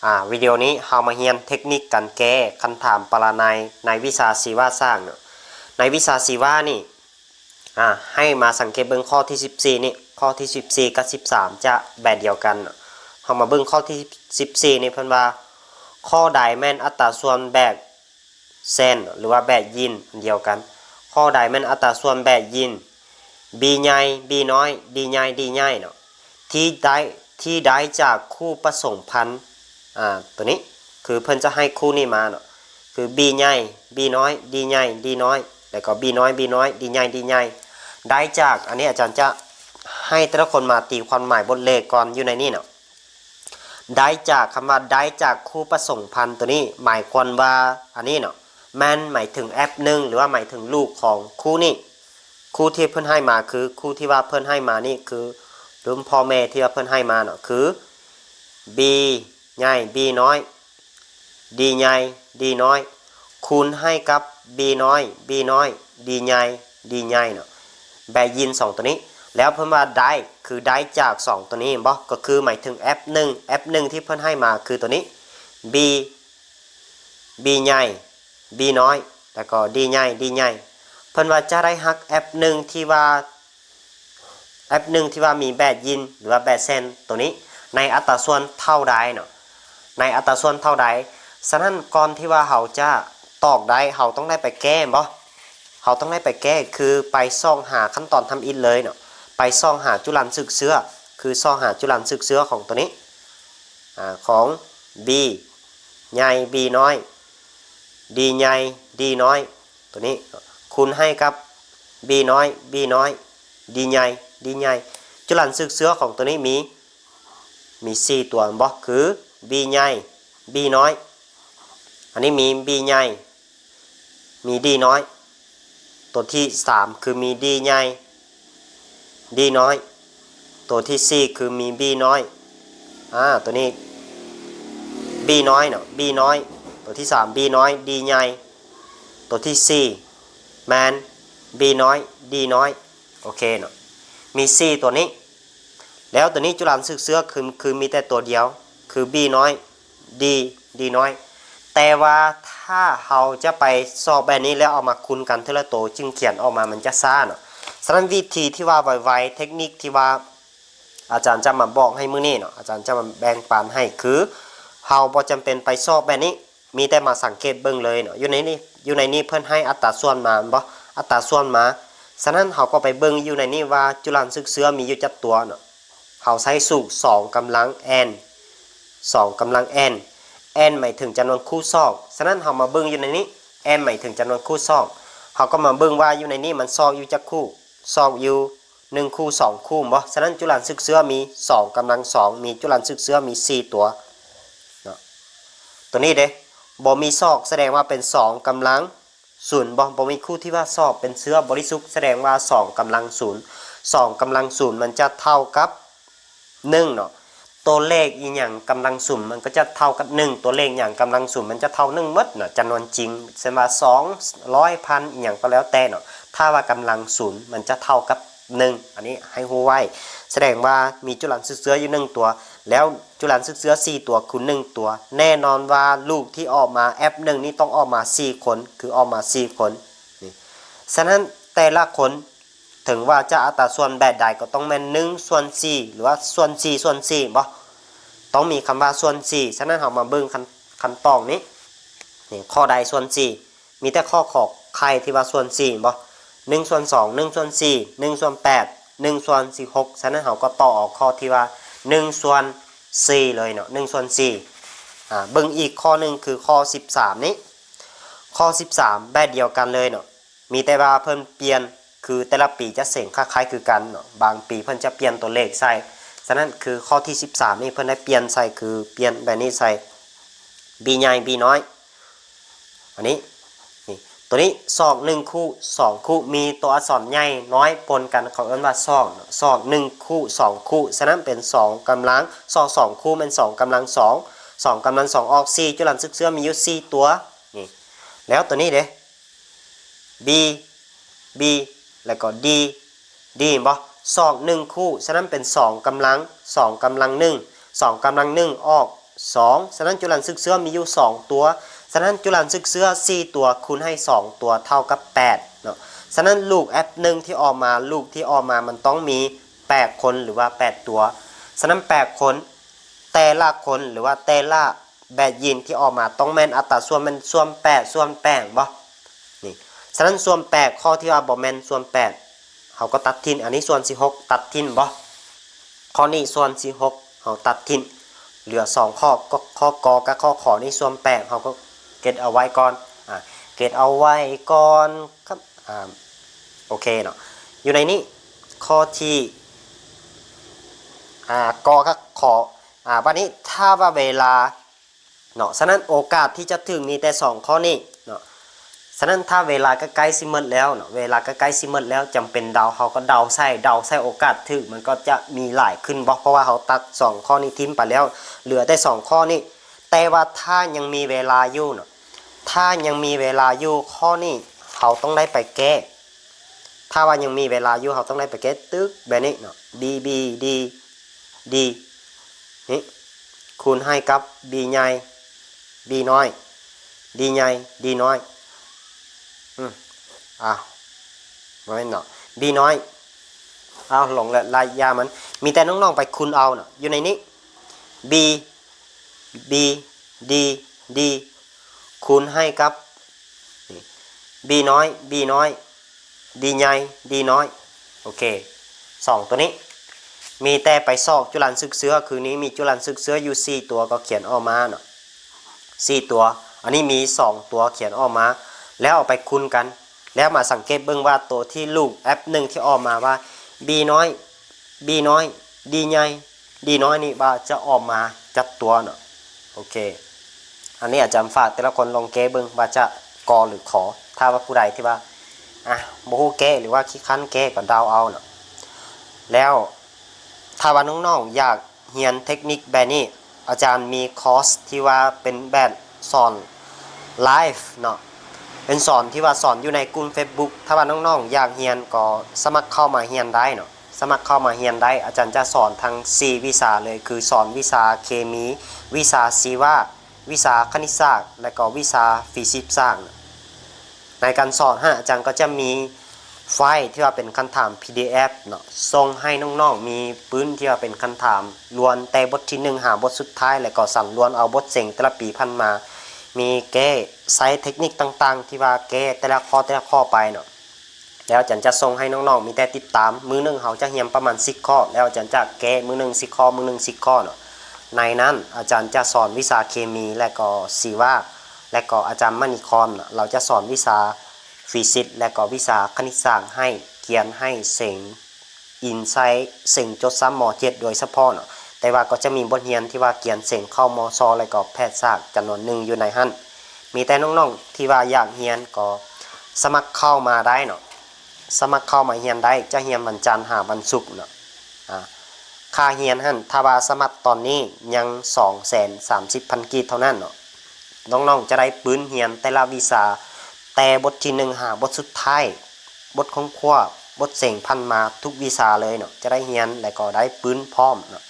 ອາ ວິດີໂອນີ້ເຮົາມາຮຽນເທັກນິກການແກ້ຄຳຖາມປະລະໄນໃນວິຊາຊີວະສາດເນາະ. ໃນວິຊາຊີວະນີ້ ອາ ໃຫ້ມາສັງເກດເບິ່ງຂໍ້ທີສິບສີ່ນີ້, ຂໍ້ທີສິບສີ່ກັບສິບສາມຈະແບບດຽວກັນເນາະ. ເຮົາມາເບິ່ງຂໍ້ທີສິບສີ່ນີ້ ເພິ່ນວ່າ ຂໍ້ໃດແມ່ນອັດຕາສ່ວນແບບ ເຊັ່ນ ຫຼືວ່າແບບຢີນອັນດຽວກັນ. ຂໍ້ໃດແມ່ນອັດຕາສ່ວນແບບຢີນ B ໃຫຍ່ B ນ້ອຍ D ໃຫຍ່ D ໃຫຍ່ເນາະ ທີ່ໄດ້ ທີ່ໄດ້ຈາກຄູ່ປະສົມພັນ ອາ ໂຕນີ້ ຄືເພິ່ນຈະໃຫ້ຄູ່ນີ້ມາເນາະ ຄື B ໃຫຍ່ B ນ້ອຍ D ໃຫຍ່ D ນ້ອຍ ແລ້ວກໍ B ນ້ອຍ B ນ້ອຍ D ໃຫຍ່ D ໃຫຍ່ ໄດ້ຈາກ ອັນນີ້ອາຈານຈະໃຫ້ແຕ່ລະຄົນມາຕີຄວາມໝາຍບົດເລກກ່ອນ ຢູ່ໃນນີ້ເນາະ. ໄດ້ຈາກ ຄຳວ່າໄດ້ຈາກຄູ່ປະສົມພັນໂຕນີ້ ໝາຍຄວາມວ່າອັນນີ້ເນາະ ແມ່ນໝາຍເຖິງ F ໜຶ່ງ ຫຼືວ່າໝາຍເຖິງລູກຂອງຄູ່ນີ້. ຄູ່ທີ່ເພິ່ນໃຫ້ມາ ຄືຄູ່ທີ່ວ່າເພິ່ນໃຫ້ມານີ້ ຄືລຸ້ນພໍ່ແມ່ທີ່ວ່າເພິ່ນໃຫ້ມາເນາະ ຄື B ໃຫຍ່ B ນ້ອຍ D ໃຫຍ່ D ນ້ອຍ ຄູນໃຫ້ກັບ B ນ້ອຍ B ນ້ອຍ D ໃຫຍ່ D ໃຫຍ່ເນາະ ແບບຢີນສອງໂຕນີ້. ແລ້ວເພິ່ນວ່າໄດ້ ຄືໄດ້ຈາກສອງໂຕນີ້ ເຫັນບໍ່? ກໍຄືໝາຍເຖິງ F ໜຶ່ງ F ໜຶ່ງທີ່ເພິ່ນໃຫ້ມາຄືໂຕນີ້ B B ໃຫຍ່ B ນ້ອຍ ແລ້ວກໍ D ໃຫຍ່ D ໃຫຍ່. ເພິ່ນວ່າຈະໄດ້ຮັກ F ໜຶ່ງທີ່ວ່າ F ໜຶ່ງທີ່ວ່າມີແບບຢີນ ຫຼືວ່າແບບເຊັ່ນໂຕນີ້ ໃນອັດຕາສ່ວນເທົ່າໃດເນາະ ໃນອັດຕາສ່ວນເທົ່າໃດ. ສະນັ້ນ ກ່ອນທີ່ວ່າເຮົາຈະຕອບໄດ້ ເຮົາຕ້ອງໄດ້ໄປແກ້ ແມ່ນບໍ່? ເຮົາຕ້ອງໄດ້ໄປແກ້ ຄືໄປຊອກຫາຂັ້ນຕອນທຳອິດເລີຍເນາະ ໄປຊອກຫາຈຸລັນຊຶກເຊື້ອ ຄືຊອກຫາຈຸລັນຊຶກເຊື້ອຂອງໂຕນີ້ ອາ ຂອງ B ໃຫຍ່ B ນ້ອຍ D ໃຫຍ່ D ນ້ອຍ ໂຕນີ້ ຄູນໃຫ້ກັບ B ນ້ອຍ B ນ້ອຍ D ໃຫຍ່ D ໃຫຍ່. ຈຸລັນຊຶກເຊື້ອຂອງໂຕນີ້ມີ ມີສີ່ຕົວ ແມ່ນບໍ່? ຄື B ໃຫຍ່ B ນ້ອຍ ອັນນີ້ມີ B ໃຫຍ່ ມີ D ນ້ອຍ ຕົວທີສາມຄືມີ D ໃຫຍ່ D ນ້ອຍ ຕົວທີສີ່ຄືມີ B ນ້ອຍ ອາ ຕົວນີ້ B ນ້ອຍເນາະ B ນ້ອຍ ຕົວທີສາມ B ນ້ອຍ D ໃຫຍ່ ຕົວທີສີ່ແມ່ນ B ນ້ອຍ D ນ້ອຍ ໂອເຄເນາະ ມີສີ່ຕົວນີ້. ແລ້ວຕົວນີ້ຈຸລັນຊຶກເຊື້ອຄື ຄືມີແຕ່ຕົວດຽວ ຄື B ນ້ອຍ D D ນ້ອຍ ແຕ່ວ່າຖ້າເຮົາຈະໄປຊອກແບບນີ້ ແລ້ວເອົາມາຄູນກັນເທື່ອລະໂຕ ຈຶ່ງຂຽນອອກມາມັນຈະຊ້າເນາະ. ສະນັ້ນ ວິທີທີ່ວ່າໄວໆ ເທັກນິກທີ່ວ່າອາຈານຈະມາບອກໃຫ້ມື້ນີ້ເນາະ ອາຈານຈະມາແບ່ງປັນໃຫ້ ຄືເຮົາບໍ່ຈຳເປັນໄປຊອກແບບນີ້ ມີແຕ່ມາສັງເກດເບິ່ງເລີຍເນາະ. ຢູ່ໃນນີ້ ຢູ່ໃນນີ້ເພິ່ນໃຫ້ອັດຕາສ່ວນມາ ແມ່ນບໍ່? ອັດຕາສ່ວນມາ. ສະນັ້ນ ເຮົາກໍໄປເບິ່ງຢູ່ໃນນີ້ວ່າຈຸລັນຊຶກເຊື້ອມີຢູ່ຈັກຕົວເນາະ. ເຮົາໃຊ້ສູດສອງກຳລັງ n ສອງກຳລັງ n n ໝາຍເຖິງຈຳນວນຄູ່ຊອກ. ສະນັ້ນ ເຮົາມາເບິ່ງຢູ່ໃນນີ້ n ໝາຍເຖິງຈຳນວນຄູ່ຊອກ. ເຮົາກໍມາເບິ່ງວ່າຢູ່ໃນນີ້ມັນຊອກຢູ່ຈັກຄູ່? ຊອກຢູ່ໜຶ່ງຄູ່ ສອງຄູ່ ແມ່ນບໍ່? ສະນັ້ນ ຈຸລັນຊຶກເຊື້ອມີສອງກຳລັງສອງ ມີຈຸລັນຊຶກເຊື້ອມີສີ່ຕົວເນາະ. ຕົວນີ້ເດ້ ບໍ່ມີຊອກ ສະແດງວ່າເປັນສອງກຳລັງ ສູນບໍ່? ບໍ່ມີຄູ່ທີ່ວ່າຊອກເປັນເຊື້ອບໍລິສຸດ ສະແດງວ່າສອງກຳລັງສູນ ສອງກຳລັງສູນມັນຈະເທົ່າກັບໜຶ່ງເນາະ. ຕົວເລກອີ່ຫຍັງກຳລັງສູນມັນກໍຈະເທົ່າກັບໜຶ່ງ ຕົວເລກຫຍັງກຳລັງສູນມັນຈະເທົ່າໜຶ່ງໝົດເນາະ ຈຳນວນຈິງ ເຊັ່ນວ່າສອງ ຮ້ອຍ ພັນ ອີ່ຫຍັງກໍແລ້ວແຕ່ເນາະ. ຖ້າວ່າກຳລັງສູນມັນຈະເທົ່າກັບໜຶ່ງ ອັນນີ້ໃຫ້ຮູ້ໄວ້ ສະແດງວ່າມີຈຸລັນຊຶກເຊື້ອຢູ່ໜຶ່ງຕົວ ແລ້ວຈຸລັນຊຶກເຊື້ອສີ່ຕົວຄູນໜຶ່ງຕົວ ແນ່ນອນວ່າລູກທີ່ອອກມາ F ໜຶ່ງນີ້ຕ້ອງອອກມາສີ່ຄົນ ຄືອອກມາສີ່ຄົນນີ້. ສະນັ້ນ ແຕ່ລະຄົນ ເຖິງວ່າຈະອັດຕາສ່ວນແບບໃດກໍຕ້ອງແມ່ນໜຶ່ງສ່ວນສີ່ ຫຼືວ່າສ່ວນສີ່ສ່ວນສີ່ ແມ່ນບໍ່? ຕ້ອງມີຄຳວ່າສ່ວນສີ່. ສະນັ້ນ ເຮົາມາເບິ່ງຄຳ ຄຳຕອບນີ້ ນີ້ ຂໍ້ໃດສ່ວນສີ່? ມີແຕ່ຂໍ້ ຂໍໄຂ່ ທີ່ວ່າສ່ວນສີ່ ແມ່ນບໍ່? ໜຶ່ງສ່ວນສອງ ໜຶ່ງສ່ວນສີ່ ໜຶ່ງສ່ວນແປດ ໜຶ່ງສ່ວນສິບຫົກ. ສະນັ້ນ ເຮົາກໍຕອບເອົາຂໍ້ທີ່ວ່າໜຶ່ງສ່ວນສີ່ເລີຍເນາະ ໜຶ່ງສ່ວນສີ່. ອາ ເບິ່ງອີກຂໍ້ໜຶ່ງ ຄືຂໍ້ສິບສາມນີ້ ຂໍ້ສິບສາມແບບດຽວກັນເລີຍເນາະ ມີແຕ່ວ່າເພິ່ນປ່ຽນ ຄືແຕ່ລະປີຈະເສັງຄ້າຍໆຄືກັນເນາະ ບາງປີເພິ່ນຈະປ່ຽນຕົວເລກໃສ່. ສະນັ້ນ ຄືຂໍ້ທີສິບສາມນີ້ ເພິ່ນໄດ້ປ່ຽນໃສ່ ຄືປ່ຽນແບບນີ້ໃສ່ B ໃຫຍ່ B ນ້ອຍ ອັນນີ້ ນີ້ ຕົວນີ້ ຊອກໜຶ່ງຄູ່ ສອງຄູ່ ມີຕົວອັກສອນໃຫຍ່ນ້ອຍປົນກັນ ເຂົາເອີ້ນວ່າຊອກເນາະ ຊອກໜຶ່ງຄູ່ ສອງຄູ່. ສະນັ້ນ ເປັນສອງກຳລັງ ຊອກສອງຄູ່ແມ່ນສອງກຳລັງສອງ ສອງກຳລັງສອງອອກສີ່ ຈຸລັນຊຶກເຊື້ອມີຢູ່ສີ່ຕົວ ນີ້. ແລ້ວຕົວນີ້ເດ້ B B ແລ້ວກໍ D D ເຫັນບໍ່? ຊອກໜຶ່ງຄູ່ ສະນັ້ນເປັນສອງກຳລັງ ສອງກຳລັງໜຶ່ງ ສອງກຳລັງໜຶ່ງອອກ ສອງ. ສະນັ້ນຈຸລັນຊຶກເຊື້ອມີຢູ່ສອງຕົວ. ສະນັ້ນຈຸລັນຊຶກເຊື້ອສີ່ຕົວຄູນໃຫ້ສອງຕົວເທົ່າກັບແປດເນາະ. ສະນັ້ນລູກແອັບໜຶ່ງທີ່ອອກມາ ລູກທີ່ອອກມາມັນຕ້ອງມີແປດຄົນ ຫຼືວ່າແປດຕົວ. ສະນັ້ນແປດຄົນ ແຕ່ລະຄົນ ຫຼືວ່າແຕ່ລະແບດຢີນທີ່ອອກມາຕ້ອງແມ່ນອັດຕາສ່ວນແມ່ນສ່ວນແປດ ສ່ວນແປດ ແມ່ນບໍ່? ນີ້. ສະນັ້ນສ່ວນແປດ ຂໍ້ທີ່ວ່າບໍ່ແມ່ນສ່ວນແປດ ເຮົາກໍຕັດຖິ້ມ. ອັນນີ້ສ່ວນສີ່ຫົກ ຕັດຖິ້ມບໍ່? ຂໍ້ນີ້ສ່ວນສີ່ຫົກ ເຮົາຕັດຖິ້ມ. ເຫຼືອສອງຂໍ້ ກໍຂໍ້ ກ ກັບຂໍ້ ຂ ນີ້ສ່ວນແປດ ເຮົາກໍເກັບເອົາໄວ້ກ່ອນ ອາ ເກັບເອົາໄວ້ກ່ອນຄັບ ອາ ໂອເຄເນາະ. ຢູ່ໃນນີ້ ຂໍ້ທີ່ ອາ ກ ກັບ ຂ ອາ ບາດນີ້ຖ້າວ່າເວລາ ເນາະ. ສະນັ້ນໂອກາດທີ່ຈະຖືກມີແຕ່ສອງຂໍ້ນີ້ເນາະ. ສະນັ້ນຖ້າເວລາໃກ້ໆຊິໝົດແລ້ວເນາະ ເວລາໃກ້ໆຊິໝົດແລ້ວ ຈຳເປັນເດົາ ເຮົາກໍເດົາໃສ່ ເດົາໃສ່ໂອກາດຖືກ ມັນກໍຈະມີຫຼາຍຂຶ້ນບໍ່? ເພາະວ່າເຮົາຕັດສອງຂໍ້ນີ້ຖິ້ມໄປແລ້ວ ເຫຼືອແຕ່ສອງຂໍ້ນີ້. ແຕ່ວ່າຖ້າຍັງມີເວລາຢູ່ເນາະ ຖ້າຍັງມີເວລາຢູ່ ຂໍ້ນີ້ເຮົາຕ້ອງໄດ້ໄປແກ້. ຖ້າວ່າຍັງມີເວລາຢູ່ ເຮົາຕ້ອງໄດ້ໄປແກ້ຕຶກແບບນີ້ເນາະ B B D D ນີ້ ຄູນໃຫ້ກັບ B ໃຫຍ່ B ນ້ອຍ D ໃຫຍ່ D ນ້ອຍ ອືມ ອ້າວ ບໍ່ແມ່ນເນາະ B ນ້ອຍ ອ້າວ ຫຼົງແລ້ວ ໄລຍະມັນ ມີແຕ່ນ້ອງໆໄປຄູນເອົາເນາະ ຢູ່ໃນນີ້ B B D D ຄູນໃຫ້ກັບ ນີ້ B ນ້ອຍ B ນ້ອຍ D ໃຫຍ່ D ນ້ອຍ ໂອເຄ ສອງຕົວນີ້ ມີແຕ່ໄປຊອກຈຸລັນຊຶກເຊື້ອ ຄືນີ້ມີຈຸລັນຊຶກເຊື້ອຢູ່ສີ່ຕົວ ກໍຂຽນອອກມາເນາະ ສີ່ຕົວ ອັນນີ້ມີສອງຕົວ ຂຽນອອກມາ ແລ້ວເອົາໄປຄູນກັນ ແລ້ວມາສັງເກດເບິ່ງວ່າໂຕທີ່ລູກແອັບໜຶ່ງທີ່ອອກມາວ່າ B ນ້ອຍ B ນ້ອຍ D ໃຫຍ່ D ນ້ອຍນີ້ວ່າຈະອອກມາຈັກຕົວເນາະ ໂອເຄ ອັນນີ້ອາຈານຝາກແຕ່ລະຄົນລອງແກ້ເບິ່ງວ່າຈະ ກ ຫຼື ຂ ຖ້າວ່າຜູ້ໃດທີ່ວ່າ ອະ ບໍ່ຮູ້ແກ້ ຫຼືວ່າຂີ້ຄ້ານແກ້ກໍເດົາເອົາເນາະ ແລ້ວຖ້າວ່ານ້ອງໆຢາກຮຽນເຕັກນິກແບບນີ້ ອາຈານມີຄອສທີ່ວ່າເປັນແບບສອນໄລຟ໌ເນາະ ເປັນສອນທີ່ວ່າສອນຢູ່ໃນກຸ່ມເຟສບຸກ ຖ້າວ່ານ້ອງໆຢາກຮຽນກໍສະໝັກເຂົ້າມາຮຽນໄດ້ເນາະ ສະໝັກເຂົ້າມາຮຽນໄດ້ ອາຈານຈະສອນທັງສີ່ວິຊາເລີຍ ຄືສອນວິຊາເຄມີ ວິຊາຊີວະ ວິຊາຄະນິດສາດ ແລະກໍວິຊາຟີຊິກສາດ. ໃນການສອນຫັ້ນ ອາຈານກໍຈະມີໄຟລ໌ທີ່ວ່າເປັນຄຳຖາມ PDF ເນາະ ສົ່ງໃຫ້ນ້ອງໆມີປຶ້ມທີ່ວ່າເປັນຄຳຖາມລວມແຕ່ບົດທີໜຶ່ງຫາບົດສຸດທ້າຍ ແລະກໍສັງລວມເອົາບົດເສັງແຕ່ລະປີຜ່ານມາ ມີແກ້ ໃຊ້ເຕັກນິກຕ່າງໆທີ່ວ່າແກ້ແຕ່ລະຂໍ້ແຕ່ລະຂໍ້ໄປເນາະ. ແລ້ວອາຈານຈະສົ່ງໃຫ້ນ້ອງໆມີແຕ່ຕິດຕາມ ມື້ໜຶ່ງເຮົາຈະຮຽນປະມານສິບຂໍ້ ແລ້ວອາຈານຈະແກ້ມື້ໜຶ່ງສິບຂໍ້ ມື້ໜຶ່ງສິບຂໍ້ເນາະ. ໃນນັ້ນອາຈານຈະສອນວິຊາເຄມີ ແລະກໍຊີວະ ແລະກໍອາຈານມະນີຄອນເນາະ ລາວຈະສອນວິຊາຟີຊິກ ແລະກໍວິຊາຄະນິດສາດໃຫ້ ກຽນໃຫ້ເສັງ ອິງໃສ່ເສັງຈົດຊັ້ນ ມໍເຈັດ ໂດຍສະເພາະເນາະ. ແຕ່ວ່າກໍຈະມີບົດຮຽນທີ່ວ່າກຽນເສັງເຂົ້າ ມໍຊ ແລະກໍແພດສາດຈຳນວນໜຶ່ງຢູ່ໃນຫັ້ນ. ມີແຕ່ນ້ອງໆທີ່ວ່າຢາກຮຽນກໍສະໝັກເຂົ້າມາໄດ້ເນາະ. ສະໝັກເຂົ້າມາຮຽນໄດ້ ຈະຮຽນວັນຈັນຫາວັນສຸກເນາະ. ອາ ຄ່າຮຽນຫັ້ນ ຖ້າວ່າສະໝັກຕອນນີ້ຍັງສອງແສນສາມສິບພັນກີບເທົ່ານັ້ນເນາະ. ນ້ອງໆຈະໄດ້ປຶ້ມຮຽນແຕ່ລະວິຊາ ແຕ່ບົດທີໜຶ່ງຫາບົດສຸດທ້າຍ ບົດຄົ້ນຄວ້າ ບົດເສັງຜ່ານມາທຸກວິຊາເລີຍເນາະ. ຈະໄດ້ຮຽນ ແລະກໍໄດ້ປຶ້ມພ້ອມເນາະ.